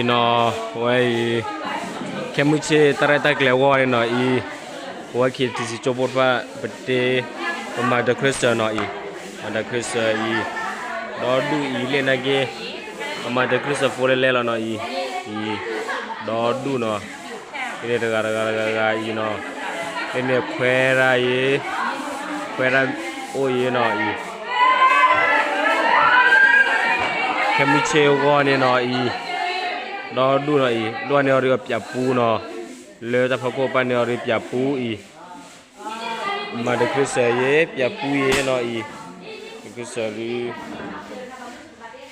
နီၤ, ဝဲအံၤ ခဲမုၢ်ဆ့ၣ်တၢ်ရဲၣ်တၢ်ကျဲၤအဂီၢ်န့ၣ်နီၤအံၤ, ပဝဲ K T C ကၠိဖိတဖၣ် ပတ့ ပမၤတၢ်ခရံာ်စၢၤနီၤအံၤ, မၤတၢ်ခရံာ်စၢၤအံၤ, ဒီဒူၣ်အံၤလ့ၣ်နာ်က့, ပမၤတၢ်ခရံာ်စၢၤဖိလဲၣ်လဲၣ်လီၤနီၤအံၤ, အံၤ, ဒီဒူၣ်နီၤ, ဖဲန့ၣ်တဂၤတဂၤတဂၤတဂၤအံၤနီၤ, ဖဲန့ၣ်ခွဲးတၢ်အံၤ, ခွဲးတၢ်အိၣ်အံၤနီၤအံၤ ခဲမုၢ်ဆ့ၣ်အဂီၢ်န့ၣ်နီၤအံၤ, ဒီဒူၣ်နီၤအံၤ, ဒွၣ်န့ၢ်အီၤဒ်အပျးပူနီၤ, လၢတၢ်ဖီခိၣ်ပၢ်န့ၢ်အီၤဒ်ပျးပူအံၤ, မၤတၢ်ခရံာ်စၢၤယဲ ပျးပူယဲနီၤအံၤ, တၢ်ခရံာ်စၢၤဒ်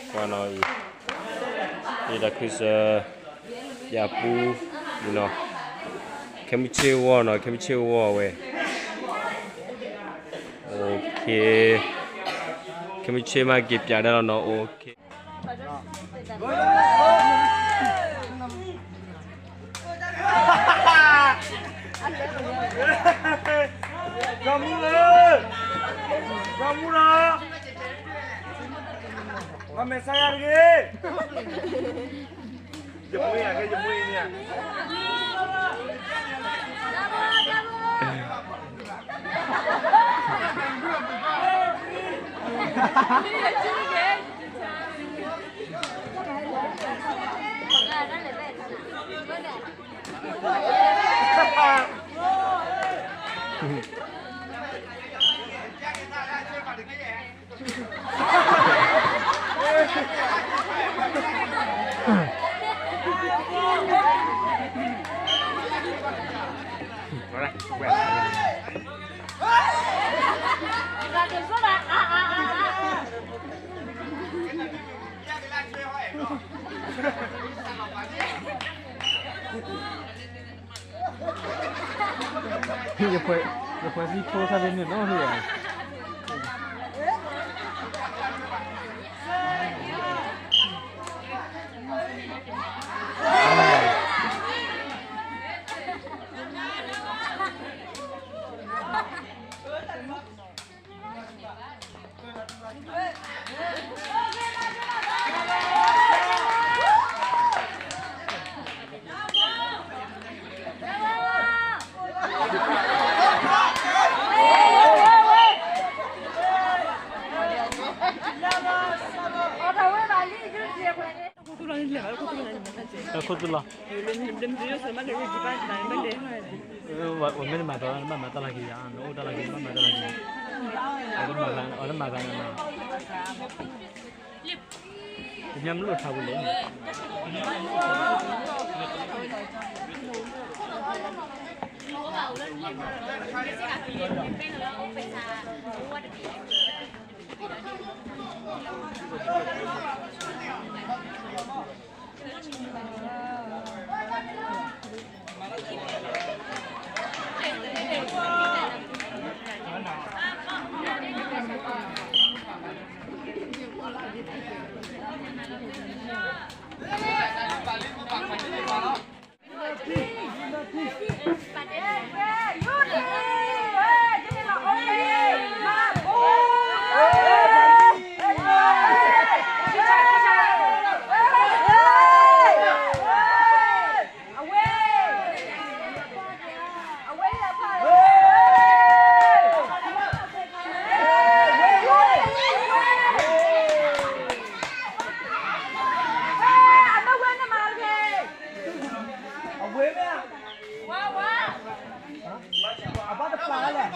ကွၢ်နီၤအံၤ, ယတၢ်ခရံာ်စၢၤ ပျးပူအံၤနီၤ, ခဲမုၢ်ဆ့ၣ်အဂီၢ်နီၤ, ခဲမုၢ်ဆ့ၣ်အဂီၢ်ဝဲ ခဲမုၢ်ဆ့ၣ်မးက့ၤပျးဒၣ်လီၤနီၤ, ကၠီမူလၢ, ကၠီမူလၢ, ပှၤမဲာ်ဆါယၤတဂ့ၤ, ယမွေးယၤ, ယမွေးန့ၣ်, ယပှဲၤသံဖိသၣ်ဖဲန့ၣ်နီၤ, ခိၣ်သူလီၤ, ဝဲမ့ၢ်တမၤတီၤ နဘၣ်မၤတၢ်လၢ်က့ၤယၤ, နအိၣ်တၢ်လၢ်က့ၤ နဘၣ်မၤတၢ်လၢ်က့ၤ, အီၤတမၤဂၤန့ၣ်, ပမ့ၢ်မ့ၢ်လိၣ်ထးပူၤလဲၣ်န့ၣ်, အဝဲမ့ၢ်ဧါ, အဘၣ်တပျၢ်လဲၣ်.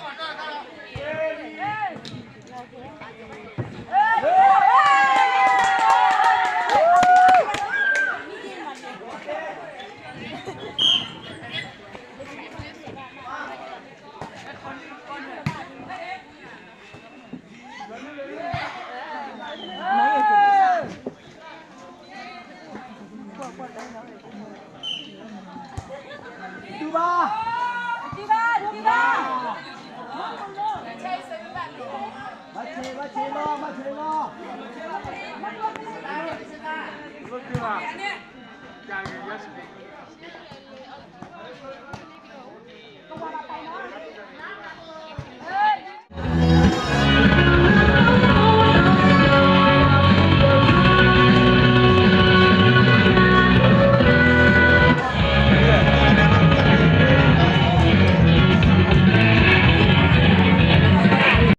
Tuba. Tuba, tuba. Ba che, ba che lo, ba che lo.